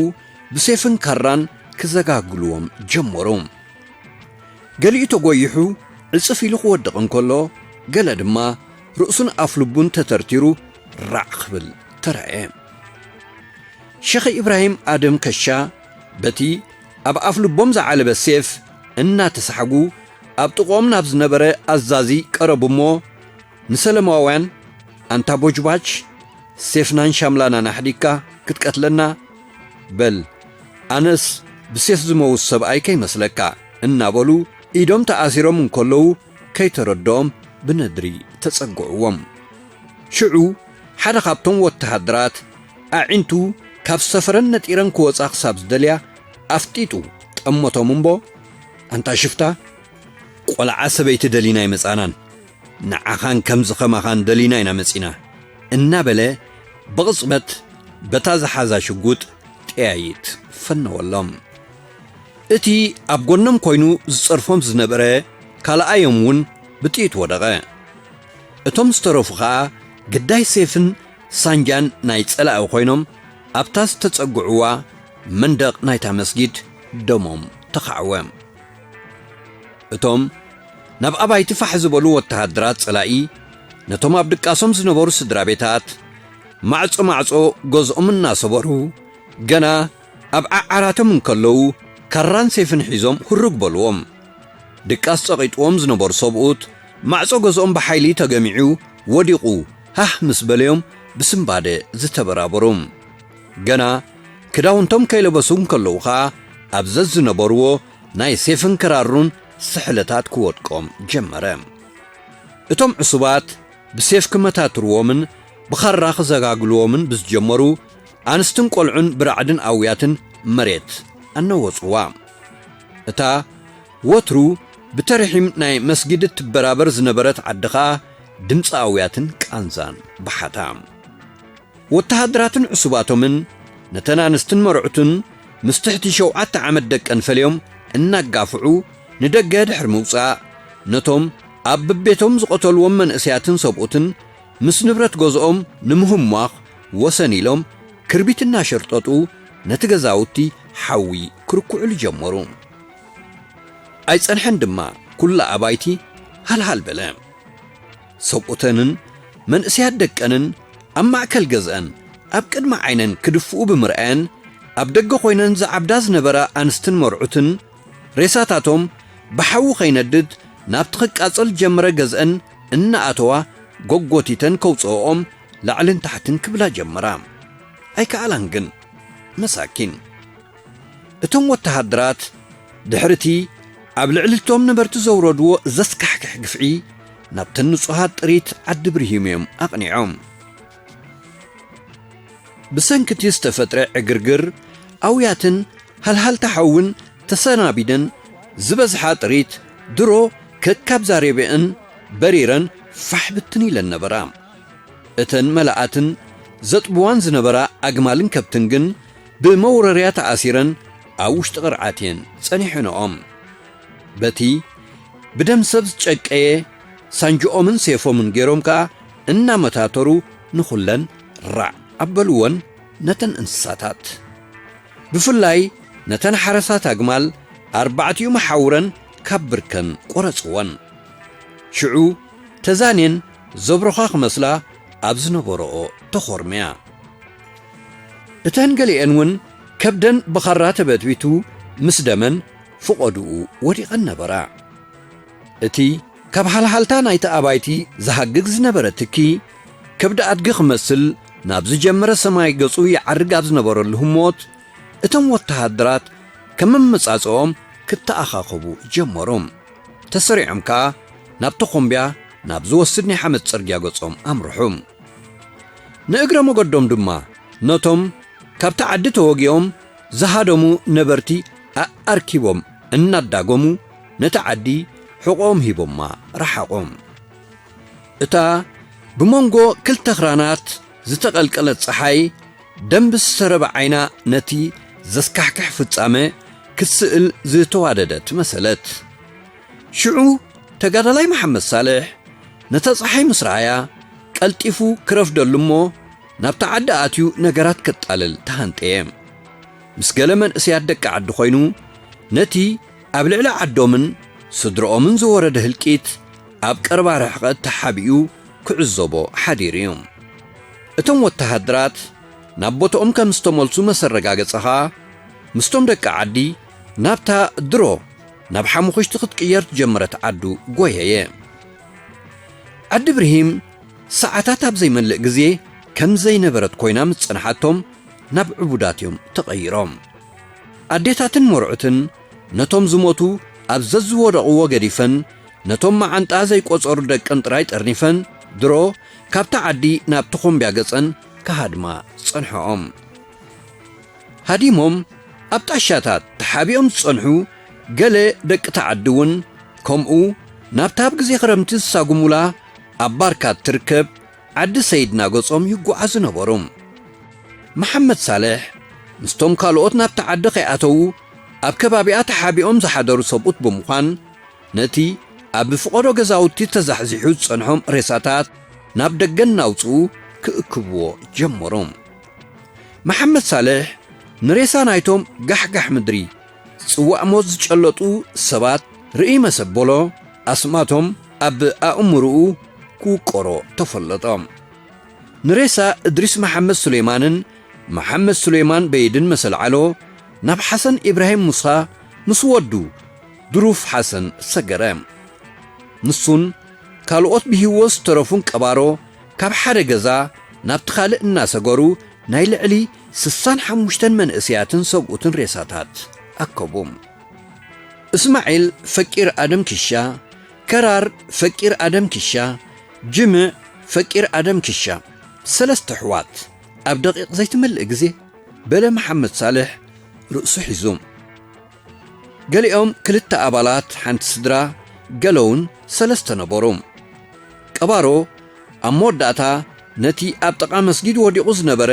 ብሴፍን ካራን ክዘጋግልዎም ጀመሩ። ገሊኡ ተጎይሑ ዕጽፍ ኢሉ ክወድቕ እንከሎ፣ ገለ ድማ ርእሱን ኣፍልቡን ተተርቲሩ ራዕ ክብል ተራእየ። ሸኽ ኢብራሂም ኣደም ከሻ በቲ ኣብ ኣፍልቦም ዝዓለበ ሴፍ እናተሳሕጉ ኣብ ጥቕኦም ናብ ዝነበረ ኣዛዚ ቀረቡ እሞ፣ ንሰለማውያን ኣንታ ቦጅባች፣ ሴፍናን ሻምላናን ኣሕዲግካ ክትቀትለና? በል፣ ኣነስ ብሴፍ ዝመውት ሰብኣይ ከይመስለካ፣ እናበሉ ኢዶም ተኣሲሮም እንከለዉ ከይተረድኦም ብነድሪ ተጸግዕዎም። ሽዑ ሓደ ካብቶም ወተሃደራት ኣዒንቱ ካብ ሰፈረን ነጢረን ክወጻ ክሳብ ዝደልያ ኣፍጢጡ ጠመቶም እምቦ፣ ኣንታ ሽፍታ፣ ቆልዓ ሰበይቲ ደሊና ኣይመጻናን፣ ንዓኻን ከምዚ ኸማኻን ደሊና ኢና መጺና፣ እናበለ ብቕጽበት በታ ዝሓዛ ሽጉጥ ጠያይት ፈነወሎም። እቲ ኣብ ጎኖም ኮይኑ ዝጸርፎም ዝነበረ ካልኣዮም እውን ብጥይት ወደቐ። እቶም ዝተረፉ ኸኣ ግዳይ ሴፍን ሳንጃን ናይ ጸላኢ ኮይኖም ኣብታ ዝተጸግዕዋ መንደቕ ናይታ መስጊድ ደሞም ተኻዕወ። እቶም ናብ ኣባይቲ ፋሕ ዝበሉ ወተሃደራት ጸላኢ ነቶም ኣብ ድቃሶም ዝነበሩ ስድራ ቤታት ማዕጾ ማዕጾ ገዝኦም እናሰበሩ ገና ኣብ ዓዓራቶም እንከለዉ ካራን ሴፍን ሒዞም ህሩግ በልዎም። ድቃስ ጸቒጥዎም ዝነበሩ ሰብኡት ማዕጾ ገዝኦም ብሓይሊ ተገሚዑ ወዲቑ ሃህ ምስ በለዮም ብስምባደ ዝተበራበሩ። ገና ክዳውንቶም ከይለበሱ እንከለዉ ኸኣ ኣብ ዘዝነበርዎ ናይ ሴፍን ክራሩን ስሕለታት ክወድቆም ጀመረ። እቶም ዕሱባት ብሴፍ ክመታትርዎምን ብኻራ ክዘጋግልዎምን ብዝጀመሩ ኣንስትን ቆልዑን ብራዕድን ኣውያትን መሬት ኣነወጽዋ። እታ ወትሩ ብተርሒም ናይ መስጊድ እትበራበር ዝነበረት ዓዲ ኸኣ ድምፂ ኣውያትን ቃንዛን ብሓታ። ወተሃደራትን ዕሱባቶምን ነተን ኣንስትን መርዑትን ምስ ትሕቲ ሸውዓተ ዓመት ደቀን ፈልዮም እናጋፍዑ ንደገ ድሕሪ ምውጻእ ነቶም ኣብ ብቤቶም ዝቐተልዎም መንእሰያትን ሰብኡትን ምስ ንብረት ገዝኦም ንምህሟኽ ወሰን ኢሎም ክርቢት እናሸርጠጡ ነቲ ገዛውቲ ሓዊ ክርኩዕሉ ጀመሩ። ኣይጸንሐን ድማ ኩላ ኣባይቲ ሃልሃል በለ። ሰብኡተንን መንእሰያት ደቀንን ኣብ ማእከል ገዝአን ኣብ ቅድሚ ዓይነን ክድፍኡ ብምርኣየን ኣብ ደገ ኮይነን ዝዓብዳ ዝነበራ ኣንስትን መርዑትን ሬሳታቶም ብሓዊ ከይነድድ ናብቲ ክቃጸል ጀመረ ገዝአን እናኣተዋ ጎጎቲተን ከውፅኦኦም ላዕልን ታሕትን ክብላ ጀመራ። ኣይከኣላን ግን መሳኪን። እቶም ወተሃደራት ድሕርቲ ኣብ ልዕሊቶም ነበርቲ ዘውረድዎ ዘስካሕክሕ ግፍዒ ናብተን ንጹሃት ጥሪት ዓዲ ብርሂም እዮም ኣቕኒዖም። ብሰንኪ እቲ ዝተፈጥረ ዕግርግር ኣውያትን ሃልሃልታ ሓውን ተሰናቢደን ዝበዝሓ ጥሪት ድሮ ከካብ ዛሬብአን በሪረን ፋሕ ብትን ኢለን ነበራ። እተን መላኣትን ዘጥብዋን ዝነበራ ኣግማልን ከብትን ግን ብመውረርያ ተኣሲረን ኣብ ውሽጢ ቅርዓት እየን ጸኒሐንኦም። በቲ ብደም ሰብ ዝጨቀየ ሳንጅኦምን ሴፎምን ገይሮም ከኣ እናመታተሩ ንኹለን ራዕ ኣበልወን ነተን እንስሳታት። ብፍላይ ነተን ሓረሳት ኣግማል ኣርባዕቲኡ መሓውረን ካብ ብርከን ቆረጽወን። ሽዑ ተዛንየን ዘብሮኻ ክመስላ ኣብ ዝነበረኦ ተኾርምያ። እተን ገሊኤን እውን ከብደን ብኻራ ተበትቢቱ ምስ ደመን ፍቖድኡ ወዲቐን ነበራ። እቲ ካብ ሃልሃልታ ናይቲ ኣባይቲ ዝሃግግ ዝነበረ ትኪ ከብዲ ኣድጊ ክመስል ናብ ዝጀመረ ሰማይ ገጹ ይዓርግ ኣብ ዝነበረሉ ህሞት እቶም ወተሃደራት ከም መመጻጽኦም ክተኣኻኸቡ ጀመሩ። ተሰሪዖም ከኣ ናብ ተኾምብያ ናብ ዝወስድ ናይ ሓመድ ጽርግያ ገጾም ኣምርሑ። ንእግረ መገዶም ድማ ነቶም ካብቲ ዓዲ ተወጊኦም ዝሃደሙ ነበርቲ ኣኣርኪቦም እናዳጎሙ ነቲ ዓዲ ሕቖኦም ሂቦማ ረሓቖም። እታ ብመንጎ ክልተ ክራናት ዝተቐልቀለት ጸሓይ ደም ብዝተረበ ዓይና ነቲ ዘስካሕክሕ ፍጻመ ክትስእል ዝተዋደደት መሰለት። ሽዑ ተጋዳላይ መሓመድ ሳልሕ ነታ ጸሓይ ምስ ረኣያ ቀልጢፉ ክረፍደሉ እሞ ናብታ ዓዲ ኣትዩ ነገራት ከጣልል ተሃንጠየ። ምስ ገለ መንእሰያት ደቂ ዓዲ ኮይኑ ነቲ ኣብ ልዕሊ ዓዶምን ስድርኦምን ዝወረደ ህልቂት ኣብ ቀረባ ርሕቐት ተሓቢኡ ክዕዘቦ ሓዲሩ እዩ። እቶም ወተሃደራት ናብ ቦታኦም ከም ዝተመልሱ መሰረጋገጸ ኸኣ ምስቶም ደቂ ዓዲ ናብታ ድሮ ናብ ሓሙኽሽቲ ክትቅየር ዝጀመረት ዓዱ ጎየየ። ዓዲ ብርሂም ሰዓታት ኣብ ዘይመልእ ግዜ ከም ዘይነበረት ኮይና ምስ ጸንሓቶም ናብ ዕቡዳት እዮም ተቐይሮም። ኣዴታትን መርዑትን ነቶም ዝሞቱ ኣብ ዘዝወደቕዎ ገዲፈን፣ ነቶም መዓንጣ ዘይቆጸሩ ደቀን ጥራይ ጠርኒፈን፣ ድሮ ካብታ ዓዲ ናብ ተኾምብያ ገጸን ክሃድማ ጸንሐኦም። ሃዲሞም ኣብ ጣሻታት ተሓቢኦም ዝጸንሑ ገለ ደቂ ተዓዲ እውን ከምኡ ናብታ ኣብ ግዜ ክረምቲ ዝሳጉሙላ ኣብ ባርካ ትርከብ ዓዲ ሰይድና ገጾም ይጓዓዙ ነበሩ። መሓመድ ሳልሕ ምስቶም ካልኦት ናብታ ዓዲ ከይኣተዉ ኣብ ከባቢኣ ተሓቢኦም ዝሓደሩ ሰብኡት ብምዃን ነቲ ኣብ ፍቐዶ ገዛውቲ ተዛሕዚሑ ዝጸንሖም ሬሳታት ናብ ደገ እናውጽኡ ክእክብዎ ጀመሩ። መሓመድ ሳልሕ ንሬሳ ናይቶም ጋሕጋሕ ምድሪ ጽዋእ ሞት ዝጨለጡ ሰባት ርእይ መሰበሎ ኣስማቶም ኣብ ኣእምርኡ ክውቀሮ ተፈለጦ። ንሬሳ እድሪስ መሓመድ ሱሌማንን መሓመድ ሱሌማን በይድን መሰልዓሎ ናብ ሓሰን ኢብራሂም ሙሳ ምስ ወዱ ድሩፍ ሓሰን ሰገረ። ንሱን ካልኦት ብህይወት ዝተረፉን ቀባሮ ካብ ሓደ ገዛ ናብቲ ካልእ እናሰገሩ ናይ ልዕሊ ስሳን ሓሙሽተን መንእሰያትን ሰብኡትን ሬሳታት ኣከቡ። እስማዒል ፈቂር ኣደም ኪሻ፣ ከራር ፈቂር ኣደም ኪሻ፣ ጅምዕ ፈቂር ኣደም ኪሻ፣ ሰለስተ ኣሕዋት ኣብ ደቂቕ ዘይትመልእ ግዜ በለ መሓመድ ሳልሕ ርእሱ ሒዙ። ገሊኦም ክልተ ኣባላት ሓንቲ ስድራ፣ ገለውን ሰለስተ ነበሩ። ቀባሮ ኣብ መወዳእታ ነቲ ኣብ ጥቓ መስጊድ ወዲቑ ዝነበረ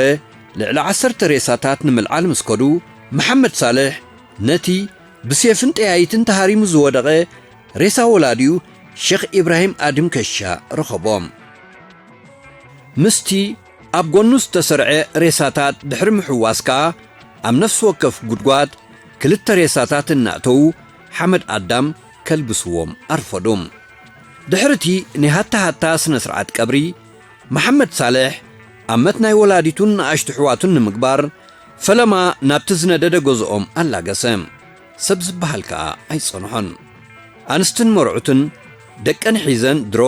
ልዕሊ ዓሰርተ ሬሳታት ንምልዓል ምስ ከዱ፣ መሓመድ ሳልሕ ነቲ ብሴፍን ጠያይትን ተሃሪሙ ዝወደቐ ሬሳ ወላዲኡ ሸኽ ኢብራሂም ኣድም ከሻ ረኸቦ። ምስቲ ኣብ ጎኑ ዝተሰርዐ ሬሳታት ድሕሪ ምሕዋስ ከኣ ኣብ ነፍሲ ወከፍ ጉድጓድ ክልተ ሬሳታት እናእተዉ ሓመድ ኣዳም ከልብስዎም ኣርፈዱ። ድሕሪ እቲ ናይ ሃታ ሃታ ስነ ስርዓት ቀብሪ፣ መሓመድ ሳልሕ ኣመት ናይ ወላዲቱን ንኣሽቱ ኣሕዋቱን ንምግባር ፈለማ ናብቲ ዝነደደ ገዝኦም ኣላገሰ። ሰብ ዝበሃል ከኣ ኣይጸንሖን። ኣንስትን መርዑትን ደቀን ሒዘን ድሮ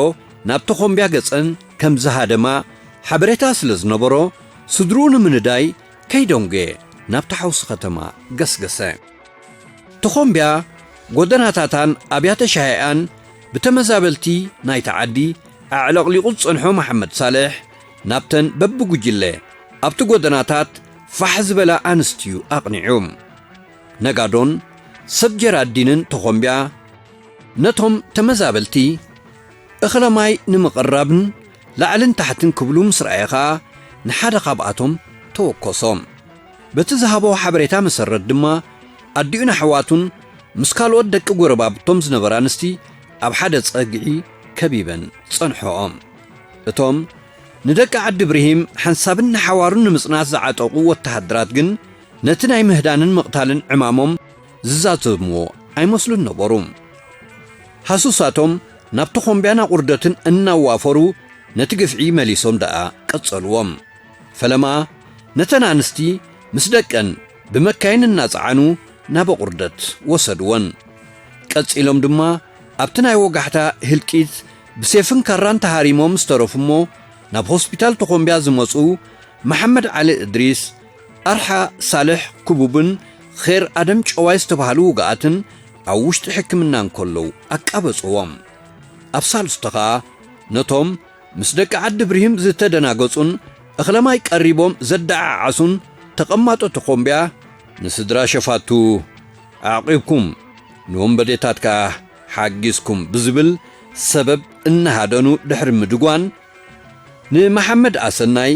ናብ ተኾምብያ ገጸን ከም ዝሃደማ ሓበሬታ ስለ ዝነበሮ፣ ስድርኡ ንምንዳይ ከይደንጎየ ናብታ ሓውሲ ከተማ ገስገሰ። ተኾምብያ ጎደናታታን ኣብያተ ሻሂኣን ብተመዛበልቲ ናይታ ዓዲ ኣዕለቕሊቑ ዝጸንሖ መሓመድ ሳልሕ፣ ናብተን በብጉጅለ ኣብቲ ጎደናታት ፋሕ ዝበላ ኣንስትዩ ኣቕኒዑ። ነጋዶን ሰብ ጀራዲንን ተኾምብያ ነቶም ተመዛበልቲ እኽለ ማይ ንምቕራብን ላዕልን ታሕትን ክብሉ ምስ ረኣየ ኸኣ ንሓደ ካብኣቶም ተወከሶ። በቲ ዝሃቦ ሓበሬታ መሰረት ድማ ኣዲኡን ኣሕዋቱን ምስ ካልኦት ደቂ ጎረባብቶም ዝነበራ ኣንስቲ ኣብ ሓደ ጸግዒ ከቢበን ጸንሖኦም። እቶም ንደቂ ዓዲ ብርሂም ሓንሳብን ንሓዋሩን ንምጽናት ዝዓጠቑ ወተሃደራት ግን ነቲ ናይ ምህዳንን ምቕታልን ዕማሞም ዝዛዘምዎ ኣይመስሉን ነበሩ። ሃሱሳቶም ናብ ተኾምብያን ኣቑርደትን እናዋፈሩ ነቲ ግፍዒ መሊሶም ደኣ ቀጸልዎም። ፈለማ ነተን ኣንስቲ ምስ ደቀን ብመካይን እናጸዓኑ ናብ ኣቑርደት ወሰድወን። ቀጺሎም ድማ ኣብቲ ናይ ወጋሕታ ህልቂት ብሴፍን ካራን ተሃሪሞም ዝተረፉ እሞ ናብ ሆስፒታል ተኾምብያ ዝመጹ መሓመድ ዓሊ እድሪስ፣ ኣርሓ ሳልሕ ክቡብን ኼር ኣደም ጨዋይ ዝተባህሉ ውግኣትን ኣብ ውሽጢ ሕክምና እንከለዉ ኣቃበጽዎም። ኣብ ሳልስቶ ኸኣ ነቶም ምስ ደቂ ዓዲ ብርሂም ዝተደናገጹን እኽለ ማይ ቀሪቦም ዘደዓዓሱን ተቐማጦ ተኾምብያ ንስድራ ሸፋቱ ኣዕቒብኩም ንወንበዴታት ከኣ ሓጊዝኩም ብዝብል ሰበብ እናሃደኑ ድሕሪ ምድጓን፣ ንመሓመድ ኣሰናይ፣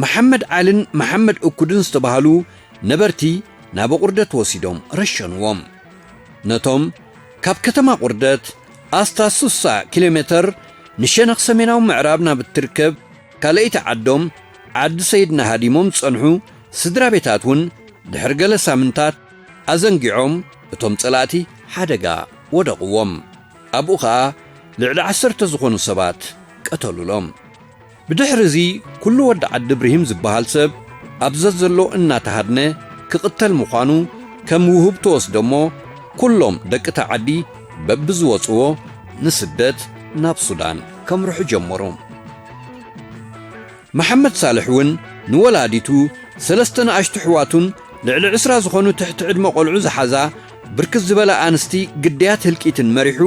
መሓመድ ዓልን መሓመድ እኩድን ዝተባህሉ ነበርቲ ናብ ኣቑርደት ወሲዶም ረሸንዎም። ነቶም ካብ ከተማ ቁርደት ኣስታት ስሳ ኪሎ ሜተር ንሸነኽ ሰሜናዊ ምዕራብ ናብ እትርከብ ካልኣይቲ ዓዶም ዓዲ ሰይድና ሃዲሞም ዝጸንሑ ስድራ ቤታት እውን ድሕሪ ገለ ሳምንታት ኣዘንጊዖም እቶም ጸላእቲ ሓደጋ ወደቕዎም። ኣብኡ ኸኣ ልዕሊ ዓሰርተ ዝኾኑ ሰባት ቀተሉሎም። ብድሕሪ እዚ ኩሉ ወዲ ዓዲ ብርሂም ዝበሃል ሰብ ኣብ ዘዘሎ እናተሃድነ ክቕተል ምዃኑ ከም ውሁብ ተወስዶ እሞ፣ ኩሎም ደቂ እታ ዓዲ በብዝወጽዎ ንስደት ናብ ሱዳን ከምርሑ ጀመሩ። መሓመድ ሳልሕ እውን ንወላዲቱ፣ ሰለስተ ንኣሽቱ ኣሕዋቱን ልዕሊ ዕስራ ዝኾኑ ትሕቲ ዕድመ ቆልዑ ዝሓዛ ብርክት ዝበላ ኣንስቲ ግዳያት ህልቂትን መሪሑ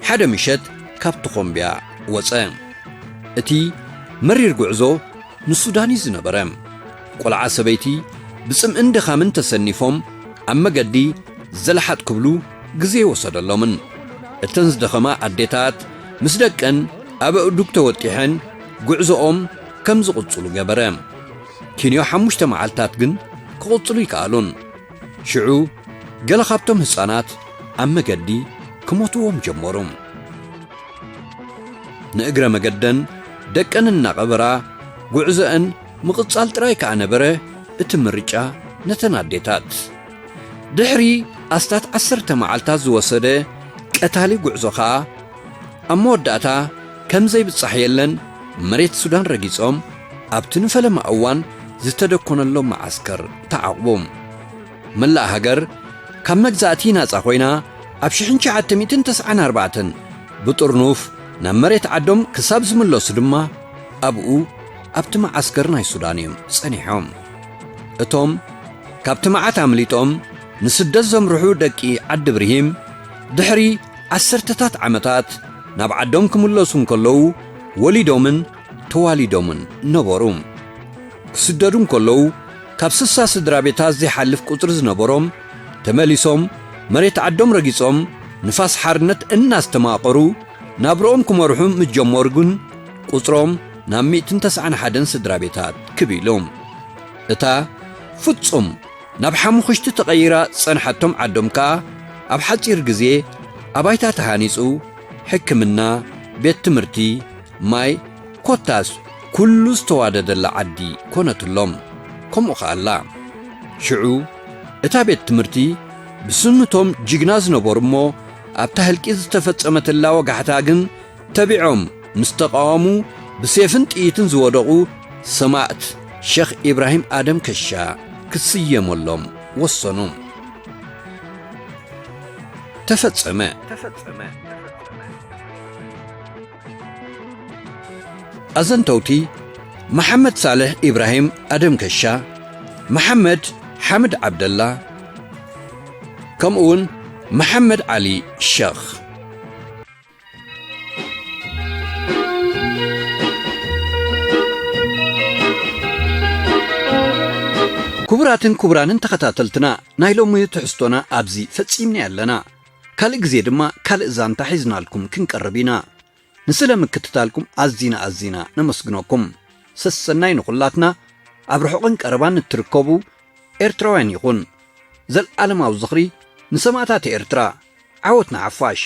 ሓደ ምሸት ካብቲ ኮምብያ ወጸ። እቲ መሪር ጉዕዞ ንሱዳን እዩ ዝነበረ። ቆልዓ ሰበይቲ ብጽምእን ድኻምን ተሰኒፎም ኣብ መገዲ ዘልሓጥ ክብሉ ግዜ ይወሰደሎምን። እተን ዝደኸማ ኣዴታት ምስ ደቀን ኣብ ኣእዱግ ተወጢሐን ጉዕዞኦም ከም ዝቕጽሉ ገበረ። ኪንዮ ሓሙሽተ መዓልታት ግን ክቕጽሉ ይከኣሉን። ሽዑ ገለ ካብቶም ህጻናት ኣብ መገዲ ክሞትዎም ጀመሩ። ንእግረ መገደን ደቀን እናቐበራ ጉዕዞአን ምቕጻል ጥራይ ከኣ ነበረ እቲ ምርጫ ነተን ኣዴታት። ድሕሪ ኣስታት ዓሰርተ መዓልታት ዝወሰደ ቀታሊ ጉዕዞ ከኣ ኣብ መወዳእታ ከም ዘይብጻሕ የለን መሬት ሱዳን ረጊጾም ኣብቲ ንፈለማ እዋን ዝተደኮነሎም መዓስከር ተዓቑቡ። መላእ ሃገር ካብ መግዛእቲ ናጻ ኮይና ኣብ ሽሕን ትሽዓተ ሚእትን ተስዓን ኣርባዕተን ብጥርኑፍ ናብ መሬት ዓዶም ክሳብ ዝምለሱ ድማ ኣብኡ ኣብቲ መዓስከር ናይ ሱዳን እዮም ጸኒሖም። እቶም ካብቲ መዓት ኣምሊጦም ንስደት ዘምርሑ ደቂ ዓዲ ብርሂም ድሕሪ ዓሰርተታት ዓመታት ናብ ዓዶም ክምለሱ እንከለዉ ወሊዶምን ተዋሊዶምን ነበሩ። ክስደዱ እንከለዉ ካብ ስሳ ስድራ ቤታት ዘይሓልፍ ቁጽሪ ዝነበሮም ተመሊሶም መሬት ዓዶም ረጊጾም ንፋስ ሓርነት እናስተማቐሩ ናብርኦም ክመርሑ ምስ ጀመሩ ግን ቁጽሮም ናብ ሚእትን ተስዓን ሓደን ስድራ ቤታት ክብ ኢሉ። እታ ፍጹም ናብ ሓሙኽሽቲ ተቐይራ ዝጸንሓቶም ዓዶም ከኣ ኣብ ሓጺር ግዜ ኣባይታ ተሃኒጹ፣ ሕክምና፣ ቤት ትምህርቲ፣ ማይ፣ ኮታስ ኩሉ ዝተዋደደላ ዓዲ ኮነትሎም። ከምኡ ከኣላ። ሽዑ እታ ቤት ትምህርቲ ብስምቶም ጅግና ዝነበሩ እሞ ኣብታ ህልቂት ዝተፈጸመትላ ወጋሕታ ግን ተቢዖም ምስ ተቓወሙ ብሴፍን ጥይትን ዝወደቑ ሰማእት ሸኽ ኢብራሂም ኣደም ከሻ ክስየመሎም ወሰኑ። ተፈጸመ። ኣዘንተውቲ መሓመድ ሳልሕ ኢብራሂም ኣደም ከሻ፣ መሓመድ ሓምድ ዓብደላ፣ ከምኡውን መሓመድ ዓሊ ሸኽ። ክቡራትን ክቡራንን ተኸታተልትና፣ ናይ ሎሚ ትሕዝቶና ኣብዚ ፈጺምና ኣለና። ካልእ ግዜ ድማ ካልእ ዛንታ ሒዝናልኩም ክንቀርብ ኢና። ንስለ ምክትታልኩም ኣዚና ኣዚና ነመስግነኩም። ሰሰናይ ንኹላትና ኣብ ርሑቕን ቀረባን እትርከቡ ኤርትራውያን ይኹን። ዘልኣለማዊ ዝኽሪ ንሰማእታት ኤርትራ። ዓወት ንሓፋሽ።